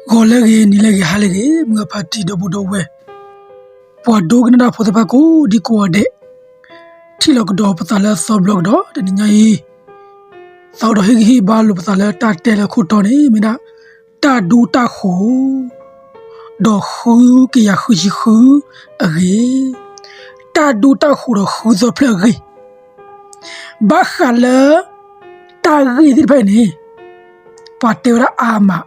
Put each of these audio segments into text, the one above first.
ဂီၤလၢအဂ့ၤ နံၤလၢအဂ့ၤ ဟါလၢအဂ့ၤ မုၢ်အဖါတံၢ်ဒီပုၢ်ဒီဝဲၢ် ပှၤဒိကနၣ်တၢ်ဖိသ့ၣ်တဖၣ်ကိးဒံကိးဂၤဒဲး, ထံၣ်လိာ်ကဒီးပသးလၢသီဘျီကဒီးတနံၤညါအံၤ, သးအိၣ်ဒီးဟ့ၣ်ဂံၢ်ဟ့ၣ်ဘါလိာ်ပသးလၢတၢ်တဲလၢခိၣ်တီန့ၣ် မ့ၢ်ဒၣ် တၢ်ဒူတၢ်ဃိၤ ဒီးဃုကယၤဃုဆံဃုအဂ့ၢ်, တၢ်ဒူတၢ်ဃိၤဒီးဃုသၢဖျၢၣ်အဂ့ၢ်, ဘၣ်ဃးလၢ တၢ်ဂ့ၢ်သ့ၣ်တဖၣ်အံၤန့ၣ် ပှၤတဲဝဲဒၣ်အါမး,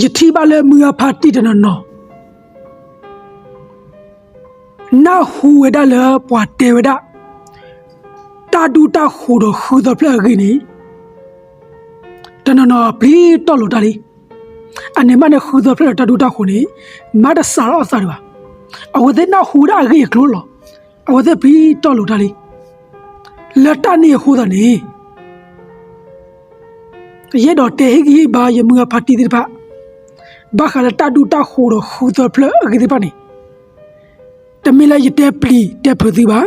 ယထံၣ်ဘၣ်လၢမုၢ်အဖါတံၢ်တနီၤနီၤ နၢ်ဟူဝဲဒၣ်လၢပှၤတဲဝဲဒၣ် တၢ်ဒူတၢ်ဃိၤဒီးဃုသၢဖျၢၣ်အဂ့ၢ်န့ၣ် တနီၤနီၤပျံၤတီၢ်လိာ်တၢ်လံ. အန့ၣ်မးန့ၣ် ဃုသၢဖျၢၣ်ဒီးတၢ်ဒူတၢ်ဃိၤန့ၣ် မၤတစးထီၣ်အသးဒံးဘၣ်. အဝဲသ့ၣ်နၢ်ဟူဝဲဒၣ်အဂ့ၢ်အကျိၤလီၤ. အဝဲသ့ၣ်ပျံၤတီၢ်လိာ်တၢ်လံ. လၢတၢ်န့ၣ်အဃိသတးန့ၣ် ယအဲၣ်ဒိးတဲဟ့ၣ်ဂံၢ်ဟ့ၣ်ဘါယမုၢ်အဖါတံၢ်သ့ၣ်တဖၣ် ဘၣ်ဃးလၢတၢ်ဒူတၢ်ဃိၤဒီးဃုသၢဖျၢၣ်အဂ့ၢ်သ့ၣ်တဖၣ်န့ၣ် တမ့ၢ်လၢယတဲပျံၤတဲဖုးသုဘၣ်.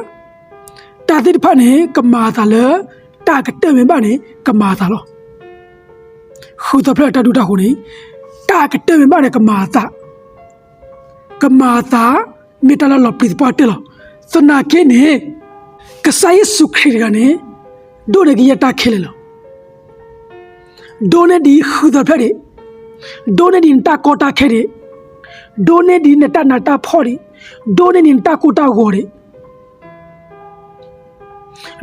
တၢ်သ့ၣ်တဖၣ်န့ၣ် ကမၤအသးလၢ တၢ်ကတၢၢ်မ့ၢ်ဘၣ်န့ၣ် ကမၤအသးလီၤ. ဃုသၢဖျၢၣ်တၢ်ဒူတၢ်ဃိၤန့ၣ် တၢ်ကတၢၢ်မ့ၢ်ဘၣ်န့ၣ် ကမၤအသး ကမၤအသး မ့ၢ်တၢ်လၢလီၤပျံၤသပှၢ်တၢၢ်လီၤ. သနာ်က့န့ၣ် ကစၢ်ယ့ၣ်ၡူးခရံာ်တဂၤန့ၣ် ဒိးန့ၢ်က့ၤယဲတၢ်ခဲလၢာ်လီၤ. ဒိးန့ၢ်ဒံးဃုသၢဖျၢၣ်ဒံး, ဒိးန့ၢ်ဒံးနတၢ်ကီတၢ်ခဲဒံး, ဒိးန့ၢ်ဒံးနတၢ်နးတၢ်ဖှီၣ်ဒံး, ဒိးန့ၢ်ဒံးနတၢ်ကိၢ်တၢ်ဂီၤ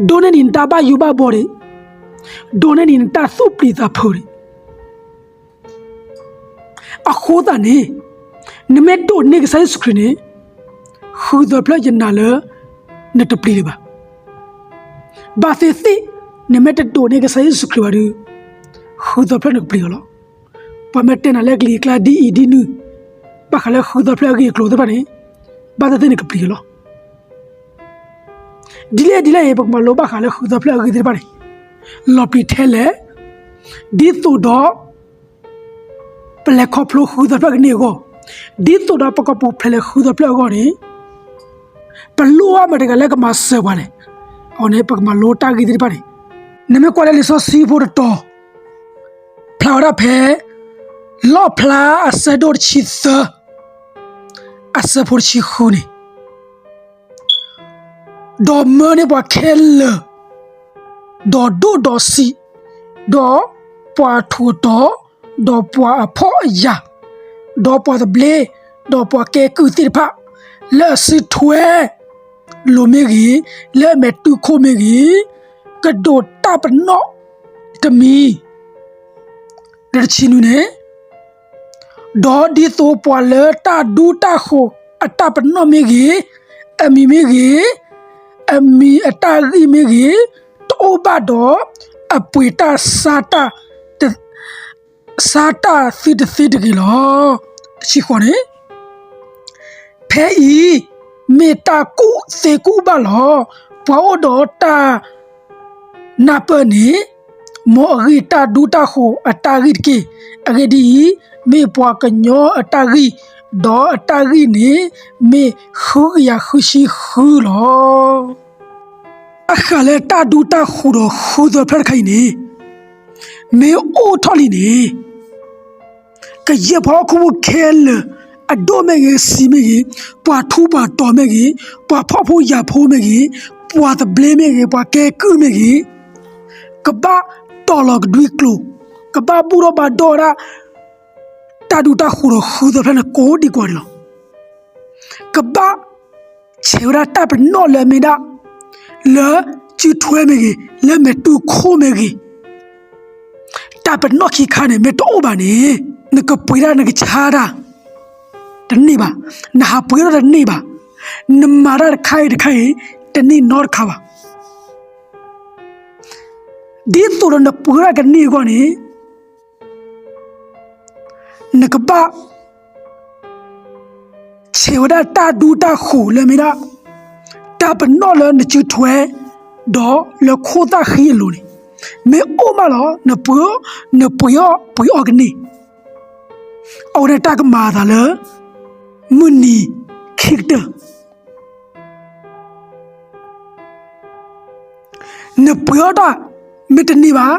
ဒံး, ဒိးန့ၢ်ဒံးနတၢ်ဘၣ်ယိၣ်ဘၣ်ဘီဒံး, ဒိးန့ၢ်ဒံးနတၢ်သူၣ်ပျံၤသးဖုးဒံး အဃိသတးန့ၣ် နမ့ၢ်ဒိးန့ၢ်ကစၢ်ယ့ၣ်ၡူးခရံာ်န့ၣ် ဃုသၢဖျၢၣ်ယနာ်လၢ နတပျံၤဒံးဘၣ်. ဘၣ်သ့ၣ်သ့ၣ် နမ့ၢ်တဒိးန့ၢ်ကစၢ်ယ့ၣ်ၡူးခရံာ်ဘၣ်ဒီး ဃုသၢဖျၢၣ်နကပျံၤအီၤလီၤ. ပှၤမ့ၢ်တဲနၤလၢကလံၤကျါဒ်အံၤဒ်နုၤ ဘၣ်ဃးလၢဃုသၢဖျၢၣ်အဂ့ၢ်အကျိၤသ့ၣ်တဖၣ်န့ၣ် ဘၣ်သ့ၣ်သ့ၣ်နကပျံၤအီၤလီၤ. ဒ်လဲၣ်ဒ်လဲၣ်အံၤ ပကမၤလိဘၣ်ဃးလၢဃုသၢဖျၢၣ်အဂ့ၢ်သ့ၣ်တဖၣ်န့ၣ် လီၤပျံၤထဲလဲၣ်, ဒ်သိးဒီး ပလဲၤခီဖျိဃုသၢဖျၢၣ်ကန့ၢ်အဂီၢ်, ဒ်သိးဒီးပကပူၤဖျဲးလၢဃုသၢဖျၢၣ်အဂီၢ်န့ၣ် ပလိၣ်ဘၣ်မတၤတဂၤလၢကမၤစၢၤပှၤလဲၣ်. အဃိန့ၣ် ပကမၤလိတၢ်ဂ့ၢ်သ့ၣ်တဖၣ်န့ၣ် နမ့ၢ်ကွၢ်လၢလံာ်စီဆှံဖိတတီၤ ဖျါဝဲဒၣ်ဖဲ လီၣ်ဖျါအဆၢဒိၣ်တဆံသၢ အဆၢဖိတဆံဃုန့ၣ် ဒီးမၢန့ၢ်ပှၤခဲလၢာ်, ဒီးဒိၣ်ဒီးဆံး, ဒီးပှၤထူးအတီၤ, ဒီးပှၤအဖှီၣ်အယာ်, ဒီးပှၤသဘျ့, ဒီးပှၤကဲကုၢ်သ့ၣ်တဖၣ်, လၢအစုထွဲလိာ်မ့ၢ်ဂ့ၤ, လၢအမဲာ်တူၢ်ခိၣ်မ့ၢ်ဂ့ၤ, ကဒိးတၢ်ပနီၣ်တမံၤ လၢတဆံနွံန့ၣ် ဒီးဒ်သိးပှၤလၢတၢ်ဒူတၢ်ဃိၤအတၢ်ပနီၣ်မ့ၢ်ဂ့ၤ, အမံၤမ့ၢ်ဂ့ၤ, အမံၤအတၢ်ဂံၢ်မ့ၢ်ဂ့ၤ, တအိၣ်ဘၣ်ဒီးအပှ့ၤတၢ်ဆါတၢ် ဆါတၢ်သုတသ့တဂ့ၤလီၤ. တဆံဃိးန့ၣ် ဖဲအံၤ မ့ၢ်တၢ်ကူၣ်သ့ကူၣ်ဘၣ်လီၤ. ပှၤအိၣ်ဒီးတၢ်နၢ်ပၢၢ်န့ၣ် မ်အဂံၢ်တၢ်ဒူတၢ်ဃိၤအတၢ်ဂံၢ်တက့ၢ်. အဂ့ၢ်ဒ်အံၤ, မ့ၢ်ပှၤကညီအတၢ်ဂံၢ်, ဒီးအတၢ်ဂံၢ်န့ၣ် မ့ၢ်ဃုကယၤဃုဆံဃုလီၤ. ဘၣ်ဃးလၢတၢ်ဒူတၢ်ဃိၤဒီးဃုသၢဖျၢၣ်တခါအံၤန့ၣ် မ့ၢ်အိၣ်ထီၣ်လံန့ၣ် ကယဲၢ်ပှၤဟီၣ်ခိၣ်ဖိခဲလၢာ်, အဒိၣ်မ့ၢ်ဂ့ၤ, ဆံးမ့ၢ်ဂ့ၤ, ပှၤထူးပှၤတီၤမ့ၢ်ဂ့ၤ, ပှၤဖှီၣ်ဖိယာ်ဖိမ့ၢ်ဂ့ၤ, ပှၤသဘျ့မ့ၢ်ဂ့ၤ, ပှၤကဲကုၢ်မ့ၢ်ဂ့ၤ, ကဘၣ်တီၤလီၤကဒွံကျိာ်, ကဘၣ်ဘူၣ်ထီၣ်ဘါထီၣ်ဝဲဒၣ် တၢ်ဒူတၢ်ဃိၤဒီးဃုသၢဖျၢၣ်န့ၣ် ကိးဒံကိးဂၤဒဲးလီၤ. ကဘၣ်ဆဲးဝဲဒၣ်တၢ်ပနီၣ်လၢအမ့ၢ်ဒၣ် လၢစုထွဲမ့ၢ်ဂ့ၤ, လၢမဲာ်တူၢ်ခိၣ်မ့ၢ်ဂ့ၤ, တၢ်ပနီၣ်ခံခါန့ၣ် မ့ၢ်တအိၣ်ဘၣ်န့ၣ် နကပှ့ၤတၢ်နကဆါတၢ် တန့ၢ်ဘၣ်, နဟးပှ့ၤထီၣ်တန့ၢ်ဘၣ်, နမၤတၢ်တခါအံၤတခါအံၤ တန့ၢ်နီတခါဘၣ်. ဒ်သိးဒီးနပှ့ၤထီၣ်ကန့ၢ်အဂီၢ်န့ၣ် နကဘၣ် ဆဲးဝဲဒၣ်တၢ်ဒူတၢ်ဃိၤလၢမ့ၢ်ဒၣ် တၢ်ပနီၣ်လၢနစုထွဲ ဒီးလၢခိၣ်သၣ်ဃံအလိၤန့ၣ် မ့ၢ်အိၣ်မးလီၤ နပှ့ၤအီၣ် နပှ့ၤအီၣ်ပှ့ၤအီၣ်ကန့ၢ်, အဝဲန့ၣ်တၢ်ကမၤအသးလၢ မုၢ်နံၤခံကတၢၢ် နပှ့ၤအီၣ်တၢ်မ့ၢ်တန့ၢ်ဘၣ်,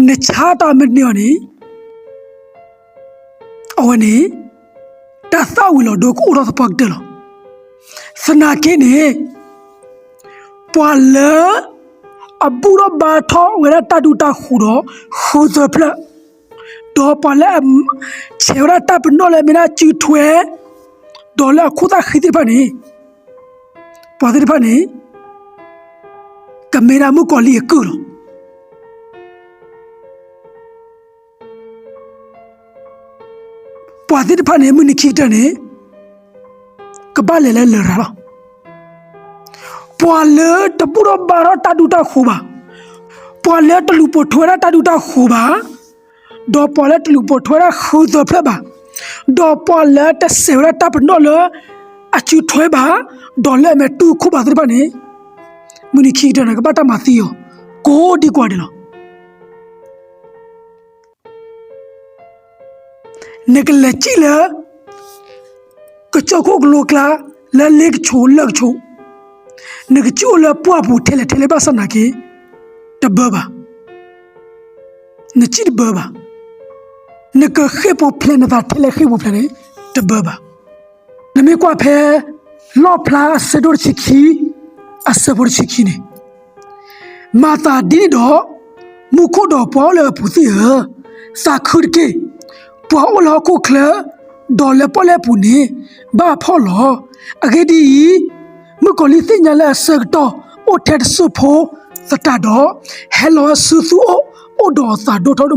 နဆါတၢ်မ့ၢ်တန့ၢ်ဘၣ်န့ၣ်, အဝဲန့ၣ် တၢ်သၣ်ဝံၤလီၤဒိကအိၣ်ထီၣ်သပှၢ်ကတၢၢ်လီၤ. သနာ်က့န့ၣ် ပှၤလၢ အဘူၣ်ထီၣ်ဘါထီၣ်ဝဲဒၣ်တၢ်ဒူတၢ်ဃိၤဒီး ဃုသၢဖျၢၣ်, ဒီးပှၤလၢအ ဆဲးဝဲဒၣ်တၢ်ပနီၣ်လၢအမ့ၢ်ဒၣ်စုထွဲ ဒီးလၢအခိၣ်သၣ်ဃံသ့ၣ်တဖၣ်န့ၣ် ပှၤသ့ၣ်တဖၣ်န့ၣ် ကမ့ၢ်ဒၣ်မုၣ်ကီၤလံၢ်အကုၢ်လီၤ. ပှၤသ့ၣ်တဖၣ်န့ၣ် မုၢ်နံၤခံကတၢၢ်န့ၣ် ကဘၣ်လဲၤလၢလရာ်လီၤ. ပှၤလၢတဘူၣ်ထီၣ်ဘါထီၣ်တၢ်ဒူတၢ်ဃိၤဘၣ်, ပှၤလၢတလူၤပိာ်ထွဲဝဲဒၣ်တၢ်ဒူတၢ်ဃိၤဘၣ်, ဒီးပှၤလၢတလူၤပိာ်ထွဲဝဲဒၣ်ဃုသၢဖျၢၣ်ဘၣ်, ဒီးပှၤလၢတဆဲးဝဲဒၣ်တၢ်ပနီၣ်လၢ အစုထွဲဘၣ်, ဒီးလၢအမဲာ်တူၢ်ခိၣ်ဘၣ်သ့ၣ်တဖၣ်န့ၣ် မုၢ်နံၤခံကတၢၢ်န့ၣ် ကဘၣ်တၢ်မၤသံအီၤ ကိးဒံကိးဂၤဒဲးလီၤ. နကလဲၤစံၣ်လၢ ကစၢၢ်ခိၣ်ကလိကျါ လၢလ့ကဆိးလၢကဆိး, နကစံၣ်အိၣ်လၢပှၢ်ပူၤထဲလဲၣ်ထဲလဲၣ်ဘၣ်ဆၣ်သနာ်က့ တဘၢဘၣ်. နစံၣ်တဘၢဘၣ်. နကဃ့ၢ်ပူၤဖျဲးနသးထဲလဲၣ်ဃ့ၢ်ပူၤဖျဲးန့ၣ် တဘၢဘၣ်. နမ့ၢ်ကွၢ်ဖဲ လီၣ်ဖျါအဆၢဒိၣ်တဆံခံ အဆၢဖိတဆံခံန့ၣ်, မၤသးဒ်န့ၣ်ဒီး, မူခိၣ်ဒီးပှၤအိၣ်လၢအပူၤသ့ၣ်ဧၢ, သးခုတက့ၢ်. ပှၤအိၣ်လၢဟီၣ်ခိၣ်ချၢ ဒီးလၢပီၣ်လဲၣ်အပူၤန့ၣ် ဘၣ်အဖှီၣ်လီၤ. အဂ့ၢ်ဒ်အံၤ, မုၣ်ကီၤလံၢ်သ့ၣ်ညါလၢအဆၢကတီၢ်အိၣ်ထဲတစိၢ်ဖိသတးဒီး,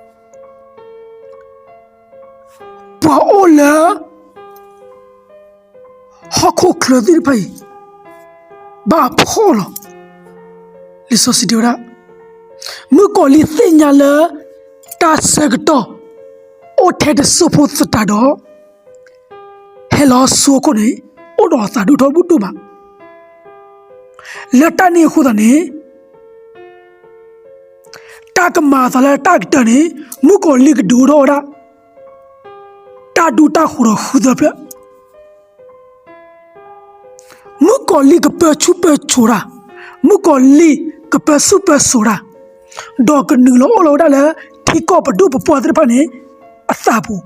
ဟဲလီၤဆူသူအအိၣ် အိၣ်ဒီးအသးဒိၣ်ထီၣ်ဒိၣ်မးလီၤ. ပှၤအိၣ်လၢ ဟီၣ်ခိၣ်ချၢသ့ၣ်တဖၣ်အံၤ ဘၣ်အဖှီၣ်လီၤ. လံာ်စီဆှံတဲဝဲဒၣ်, မုၣ်ကီၤလံၢ်သ့ၣ်ညါလၢ တၢ်ဆၢကတီၢ် အိၣ်ထဲတစိၢ်ဖိသတးဒီး, ဟဲလီၤဆူဟီၣ်ခိၣ်န့ၣ် အိၣ်ဒီးအသးဒိၣ်ထီၣ်ဒိၣ်မး. လၢတၢ်န့ၣ်အဃိသတးန့ၣ် တၢ်ကမၤအသးလၢတၢ်ကတၢၢ်န့ၣ် မုၣ်ကီၤလံၢ်ကဒုးအိၣ်ထီၣ်ဝဲဒၣ် တၢ်ဒူတၢ်ဃိၤဒီးဃုသၢဖျၢၣ်. မုၣ်ကီၤလံၢ်ကပၢဆူၣ်ပၢစိးတၢ်, မုၣ်ကီၤလံၢ်ကပၢဆူၣ်ပၢစိးတၢ်, ဒီးကနုာ်လီၤအိၣ်လီၤဝဲဒၣ်လၢ ထံကီၢ်ပဒိၣ်ပပှၢ်သ့ၣ်တဖၣ်န့ၣ် အသးပူၤ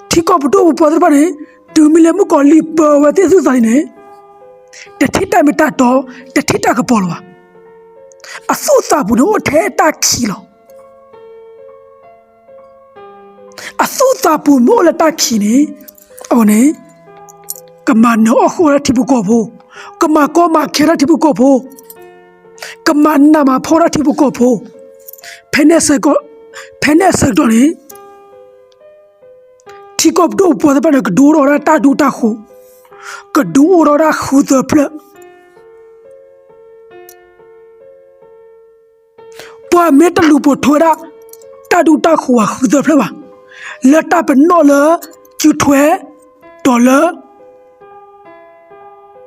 ထံကီၢ်ပဒိၣ်ပပှၢ်သ့ၣ်တဖၣ်န့ၣ် တုၤမ့ၢ်လၢမုၣ်ကီၤလံၢ်ပၢဝဲသ့ၣ်အသူၣ်အသးလံန့ၣ်, တထံၣ်တၢ်မ့ၢ်တၢ်တီ, တထံၣ်တၢ်ကပီၤလၢၤဘၣ်. အသူၣ်အသးပူၤန့ၣ်အိၣ်ထဲတၢ်ခံးလီၤ. အသူၣ်အသးပူၤမ့ၢ်အိၣ်လၢတၢ်ခံးန့ၣ်, အဝဲန့ၣ် ကမၤနၢၤအီၣ်ဃုာ်ဝဲဒၣ်ထံဖိကီၢ်ဖိ, ကမၤကီမၤခဲဒၣ်ထံဖိကီၢ်ဖိ, ကမၤနးမၤဖှီၣ်ဒၣ်ထံဖိကီၢ်ဖိ, ဖဲန့ၣ်အဆၢကတီၢ်, ဖဲန့ၣ်အဆၢကတီၢ်န့ၣ် ထံကီၢ်ပဒိၣ်ပပှၢ်သ့ၣ်တဖၣ်န့ၣ် ကဒုးအိၣ်ထီၣ်ဝဲဒၣ်တၢ်ဒူတၢ်ဃိၤ, ကဒုးအိၣ်ထီၣ်ဝဲဒၣ်ဃုသၢဖျၢၣ်. ပှၤမ့ၢ်တလူၤပိာ်ထွဲဝဲဒၣ် တၢ်ဒူတၢ်ဃိၤဘၣ်ဃုသၢဖျၢၣ်ဘၣ်, လၢတၢ်ပနီၣ်လၢစုထွဲ ဒီးလၢ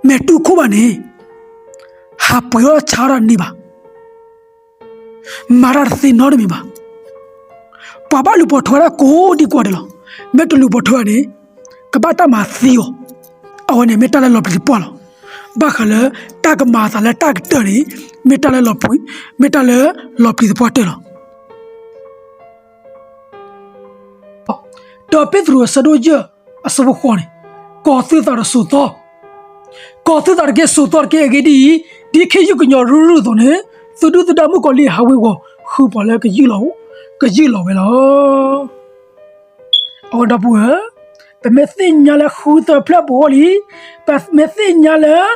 မဲာ်တူၢ်ခိၣ်ဘၣ်န့ၣ်, ဟးပှ့ၤအီၣ်ဆါတၢ်န့ၣ်ဘၣ်, မၤတၢ်တသ့နီတမံၤဘၣ်. ပှၤဘၣ်လူၤပိာ်ထွဲဝဲဒၣ်ကိးဒံကိးဂၤဒဲးလီၤ. မ့ၢ်တလူၤပိာ်ထွဲဘၣ်န့ၣ် ကဘၣ်တၢ်မၤသံအီၤ, အဝဲန့ၣ်မ့ၢ်တၢ်လၢလီၤပျံၤတပှၢ်လီၤ. ဘၣ်ဃးလၢတၢ်ကမၤအသးလၢတၢ်ကတၢၢ်န့ၣ် မ့ၢ်တၢ်လၢလီၤပျံၤ, မ့ၢ်တၢ်လၢလီၤပျံၤသပှၢ်တၢၢ်လီၤ. ဒီးပ့းတရူးအဆၢဒိၣ်ယဲၢ်အဆၢဖိဃိးန့ၣ်, ကီၤသုသးဒီးစိာ်သီ, ကီၤသုသးတက့ၢ် စိာ်သီတက့ၢ် အဂ့ၢ်ဒ်အံၤ, ဒ်ခ့ယုၢ်ကညီၤရုၢ်ရုၢ်အသိးန့ၣ်, သုဒုၣ်သုဒါမုၣ်ကီၤလံၢ်ဟးဝ့ၤဝီၤဃုပှၤလၢ ကယုၢ်လီၤဝဲလီၤ. အဝဲဒီပုၢ်ဝဲၢ်, ပမ့ၢ်သ့ၣ်ညါလၢဃုသၢဖျၢၣ်ပအိၣ်လံ, ပမ့ၢ်သ့ၣ်ညါလၢ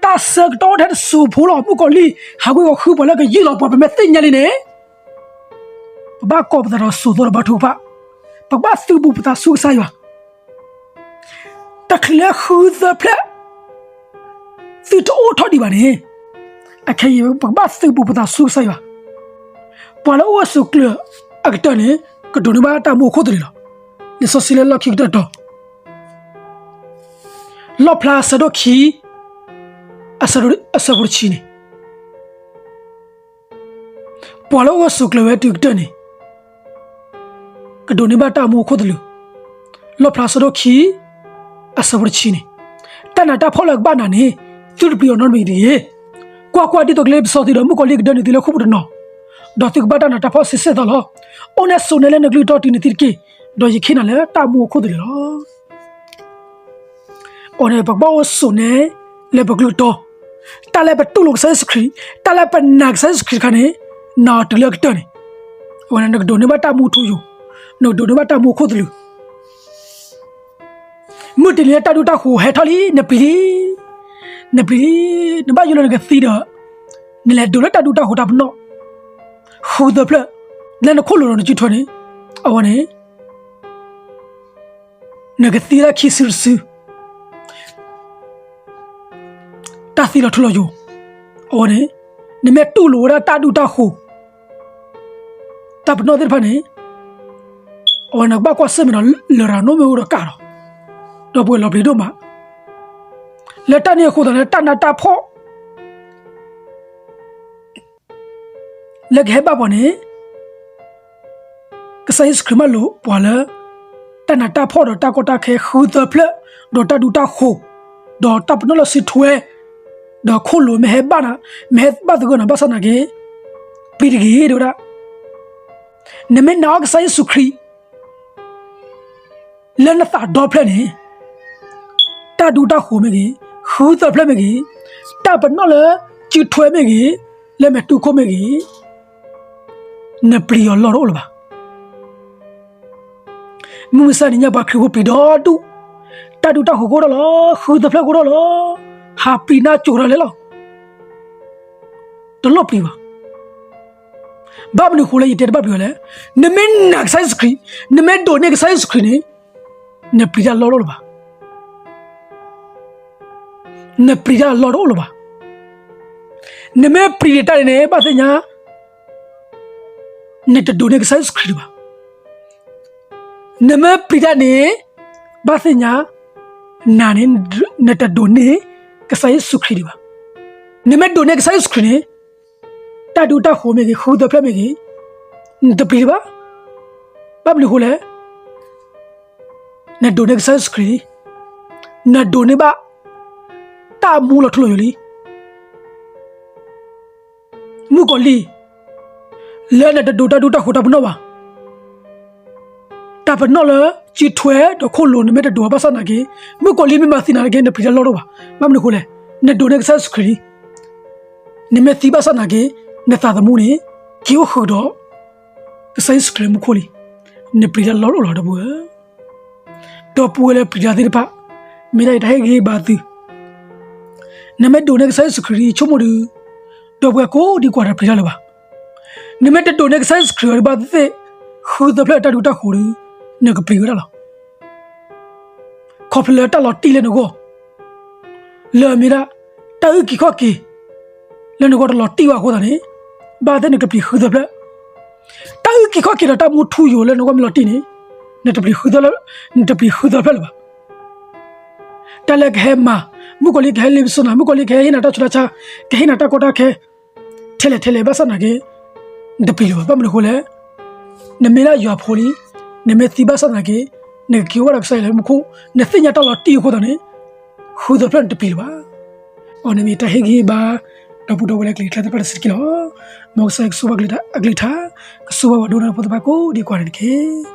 တၢ်ဆၢကတီၢ်အိၣ်ထဲတစိၢ်ဖိလီၤ မုၣ်ကီၤလံၢ်ဟးဝ့ၤဝီၤဃုပှၤလၢကယုၢ်လီၤပှၤ ပမ့ၢ်သ့ၣ်ညါလံန့ၣ်, ပဘၣ်ကီၤပသးဒီးစိာ်သီဒီးဘါထုကဖၣ်, ပကဘၣ်သုးဘူးပသးဆူကစၢ်ယွၤ တချုးလၢဃုသၢဖျၢၣ် သုတအိၣ်ထီၣ်ဒံးဘၣ်န့ၣ်, အခဲအံၤပကဘၣ်သုးဘူးပသးဆူကစၢ်ယွၤ, ပှၤလၢအအိၣ်ဝဲဆိးကျၢၤအကတၢၢ်န့ၣ် ကဒိးန့ၢ်ဘၣ်တၢ်မူအခိၣ်သလုးလီၤ. လံာ်စီဆှံလၢလီၢ်ခံကတၢၢ်တီ လီၣ်ဖျါအဆၢဒိၣ်ခံ အဆၢဖိတဆံန့ၣ်, ပှၤလၢအအိၣ်ဝဲဆိးကျၢၤဝဲတုၤကတၢၢ်န့ၣ် ကဒိးန့ၢ်ဘၣ်တၢ်မူအခိၣ်သလုး, လီၣ်ဖျါအဆၢဒိၣ်ခံ အဆၢဖိတဆံန့ၣ်, တၢ်နးတၢ်ဖှီၣ်လၢအကဘၣ်နၤန့ၣ် သုတပျံၤအီၤနီတမံၤတဂ့ၤ. ကွၢ်ကွၢ်, ဒ်သိးကလၢပစီသုးဒီး မုၣ်ကီၤလံၢ်ကဒၢနုာ်သုလၢဃိာ်ပူၤတနီၤ, ဒီးသုကဘၣ်တၢ်နးတၢ်ဖှီၣ်ဆံးစ့ၢ်ကီးလီၤ. အိၣ်န့ၢ်စိၤနဲလၢနကလုၢ်တီတုၤနသံတက့ၢ်, ဒီးယခ့နၤလၢတၢ်မူအခိၣ်သလုးလီၤ. အဝဲန့ၣ် ပကဘၣ်အိၣ်စိၤနဲလၢပကလုၢ်တီ, တၢ်လၢပတူၢ်လိာ်ကစၢ်ယ့ၣ်ၡူးခရံာ်, တၢ်လၢပနာ်ကစၢ်ယ့ၣ်ၡူးခရံာ်တခါန့ၣ်, နာ်အီၤတုၤလၢအကတၢၢ်န့ၣ်, အဝဲန့ၣ် နကဒိးန့ၢ်ဘၣ်တၢ်မူထူယိာ်, နကဒိးန့ၢ်ဘၣ်တၢ်မူအခိၣ်သလုး. မုၢ်တနံၤလၢတၢ်ဒူတၢ်ဃိၤဟဲထီၣ်လံ, နပျံၤလံ, နပျံၤလံ, နဘၣ်ယိၣ်လၢနကသံဒီး, နလဲၤဒိးလၢတၢ်ဒူတၢ်ဃိၤတၢ်ပနီၣ်, ဃုသၢဖျၢၣ်, လၢနခိၣ်လိၤဒီးနစုထွဲန့ၣ်, အဝဲန့ၣ် နကသံလၢခံစုတစု, တၢ်သံလီၤထူလီၤယိာ်, အဝဲန့ၣ် နမ့ၢ်တူၢ်လိာ်ဝဲဒၣ်တၢ်ဒူတၢ်ဃိၤ တၢ်ပနီၣ်သ့ၣ်တဖၣ်န့ၣ်, အဝဲနကဘၣ်ကွၢ်ဆၢၣ်မဲာ်ဒီးလရာ်နီၣ်မ့ၢ်အိၣ်ဒီးကးဒီး, ဒီပုၢ်ဝဲၢ်လီၤပျံၤဒိၣ်မး, လၢတၢ်န့ၣ်အဃိသတးန့ၣ် တၢ်နးတၢ်ဖှီၣ် လၢကဟဲဘၣ်ပှၤန့ၣ်, ကစၢ်ယ့ၣ်ၡူးခရံာ်မၢလိာ်ပှၤလၢ တၢ်နးတၢ်ဖှီၣ်ဒီးတၢ်ကီတၢ်ခဲဃုသၢဖျၢၣ်, ဒီးတၢ်ဒူတၢ်ဃိၤ, ဒီးတၢ်ပနီၣ်လၢစုထွဲ, ဒီးခိၣ်လိၤမ့ၢ်ဟဲဘၣ်နၤ, မ့ၢ်ဟဲဘၣ်သဂၢၢ်နၤဘၣ်ဆၣ်နာ်က့, ပျံၤတဂ့ၤ တဲဝဲဒၣ်. နမ့ၢ်နာ်အီၤကစၢ်ယ့ၣ်ၡူးခရံာ် လၢနသးဒီဖျၢၣ်န့ၣ်, တၢ်ဒူတၢ်ဃိၤမ့ၢ်ဂ့ၤ, ဃုသၢဖျၢၣ်မ့ၢ်ဂ့ၤ, တၢ်ပနီၣ်လၢစုထွဲမ့ၢ်ဂ့ၤ, လၢမဲာ်တူၢ်ခိၣ်မ့ၢ်ဂ့ၤ, နပျံၤအီၤလီၢ်တအိၣ်လၢၤဘၣ်. မုၢ်မဆါတနံၤညါပှၤခရံာ်ဖိပျံၤဒီဒူၣ်, တၢ်ဒူတၢ်ဃိၤကအိၣ်ထီၣ်လီၤ, ဃုသၢဖျၢၣ်ကအိၣ်ထီၣ်လီၤ, ဟးပျံၤနါစိၤတၢ်လဲၣ်လီၤ. တလိၣ်ပျံၤဘၣ်. ဘၣ်မနုၤဃိလၢယတဲတဘၣ်ပျံၤအီၤလဲၣ်, နမ့ၢ်နာ်ကစၢ်ယ့ၣ်ၡူးခရံာ်, နမ့ၢ်ဒိးန့ၢ်ကစၢ်ယ့ၣ်ၡူးခရံာ်န့ၣ်, နပျံၤတၢ်လီၢ်တအိၣ်လၢၤဘၣ်. နပျံၤတၢ်လီၢ်တအိၣ်လၢၤဘၣ်. နမ့ၢ်ပျံၤတၢ်န့ၣ် ဘၣ်သ့ၣ်ညါ နတဒိးန့ၢ်ကစၢ်ယ့ၣ်ၡူးခရံာ်ဒံးဘၣ်. နမ့ၢ်ပျံၤတၢ်န့ၣ် ဘၣ်သ့ၣ်ညါ နၤန့ၣ် နတဒိးန့ၢ်ကစၢ်ယ့ၣ်ၡူးခရံာ်ဒံးဘၣ်. နမ့ၢ်ဒိးန့ၢ်ကစၢ်ယ့ၣ်ၡူးခရံာ်န့ၣ် တၢ်ဒူတၢ်ဃိၤမ့ၢ်ဂ့ၤ, ဃုသၢဖျၢၣ်မ့ၢ်ဂ့ၤ, နတပျံၤဒံးဘၣ်. ဘၣ်မနုၤဃိလဲၣ်, နဒိးန့ၢ်ကစၢ်ယ့ၣ်ၡူးခရံာ်လံ. နဒိးန့ၢ်ဘၣ် တၢ်မူလီၤထူလီၤယိာ်လံ. မုၣ်ကီၤလံၢ် လၢနတဒိးတၢ်ဒူတၢ်ဃိၤတၢ်ပနီၣ်ဘၣ်. တၢ်ပနီၣ်လၢစုထွဲဒီးခိၣ်လိၤ နမ့ၢ်တဒိးဘၣ်ဆၣ်နာ်က့, မုၣ်ကီၤလံၢ်မ့ၢ်မၤသံနၤနာ်က့ နပျံၤတၢ်လီၢ်တအိၣ်ဘၣ်. ဘၣ်မနုၤဃိလဲၣ်, နဒိးန့ၢ်ကစၢ်ယ့ၣ်ၡူးခရံာ်လံ. နမ့ၢ်သံဘၣ်ဆၣ်နာ်က့, နသးသမူန့ၣ် က့ၤအိၣ်ဃုာ်ဒီး ကစၢ်ယ့ၣ်ၡူးခရံာ်မူခိၣ်လံ. နပျံၤတၢ်လီၢ်တအိၣ်လၢၤဘၣ် ဒီပုၢ်ဝဲၢ်. ဒီပုၢ်ဝဲၢ်လၢပျံၤတၢ်သ့ၣ်တဖၣ်, မ့ၢ်ဒၣ်ယတၢ်ဟ့ၣ်ဂံၢ်ဟ့ၣ်ဘါသု. နမ့ၢ်ဒိးန့ၢ်ကစၢ်ယ့ၣ်ၡူးခရံာ်လံ ဆိကမိၣ်ဒီး, ဒီပုၢ်ဝဲၢ်ကိးဒံကိးဂၤတပျံၤတၢ်လၢၤဘၣ်. နမ့ၢ်တဒိးန့ၢ်ကစၢ်ယ့ၣ်ၡူးခရံာ်အီၤဒံးဘၣ်သ့ၣ်သ့ၣ်, ဃုသၢဖျၢၣ်တၢ်ဒူတၢ်ဃိၤဒီး, နကပျံၤဝဲဒၣ်လီၤ. ခီဖျိလၢတၢ်လီၤတံၢ်လၢနဂီၢ်, လၢအမ့ၢ်ဒၣ် တၢ်အုၣ်က့ၤခီၣ်က့ၤ လၢနဂီၢ်တလီၤတံၢ်ဘၣ်အဃိသတးန့ၣ်, ဘၣ်သ့ၣ်နကပျံၤဃုသၢဖျၢၣ်. တၢ်အုၣ်က့ၤခီၣ်က့ၤဒီးတၢ်မူထူယိာ်လၢနဂီၢ်မ့ၢ်လီၤတံၢ်န့ၣ်, နတပျံၤဃုသၢဖျၢၣ်, နတပျံၤဃုသၢဖျၢၣ်လၢၤဘၣ်. တၢ်လၢကဟဲမၤ, မုၣ်ကီၤလံၢ်ကဟဲလ့ပစီနၤ, မုၣ်ကီၤလံၢ်ကဟဲဟ့ၣ်နၤတၢ်ဆူးတၢ်ဆါ, ကဟ့ၣ်နၤတၢ်ကီတၢ်ခဲ ထဲလဲၣ်ထဲလဲၣ်ဘၣ်ဆၣ်နာ်က့, နတပျံၤလၢၤဘၣ်. ဘၣ်မနုၤအဃိလဲၣ်, နမ့ၢ်ဒၣ်ယွၤဖိလံ, နမ့ၢ်သံဘၣ်ဆၣ်နာ်က့, နကက့ၤအိၣ်ဘၣ်ဒီးကစၢ်ယွၤလၢမူခိၣ်, နသ့ၣ်ညါတၢ်လီၤတံၢ်အဃိသတးန့ၣ်, ဃုသၢဖျၢၣ်နတပျံၤလၢၤဘၣ်. အီၤန့ၣ်မ့ၢ်တၢ်ဟ့ၣ်ဂံၢ်ဟ့ၣ်ဘါ ဒီပုၢ်ဒီဝဲၢ်လၢအကျဲၤတၢ်သ့ၣ်တဖၣ်တစဲးတက့ၢ်လီၤ. မ်ကစၢ်ယွၤကဆိၣ်ဂ့ၤဘၣ်အကလုၢ်ကထါ, ကဆိၣ်ဂ့ၤဘၣ်ပှၤဒိကနၣ်တၢ်ဖိသ့ၣ်တဖၣ်ကိးဒံကိးဂၤန့ၣ်တက့ၢ်.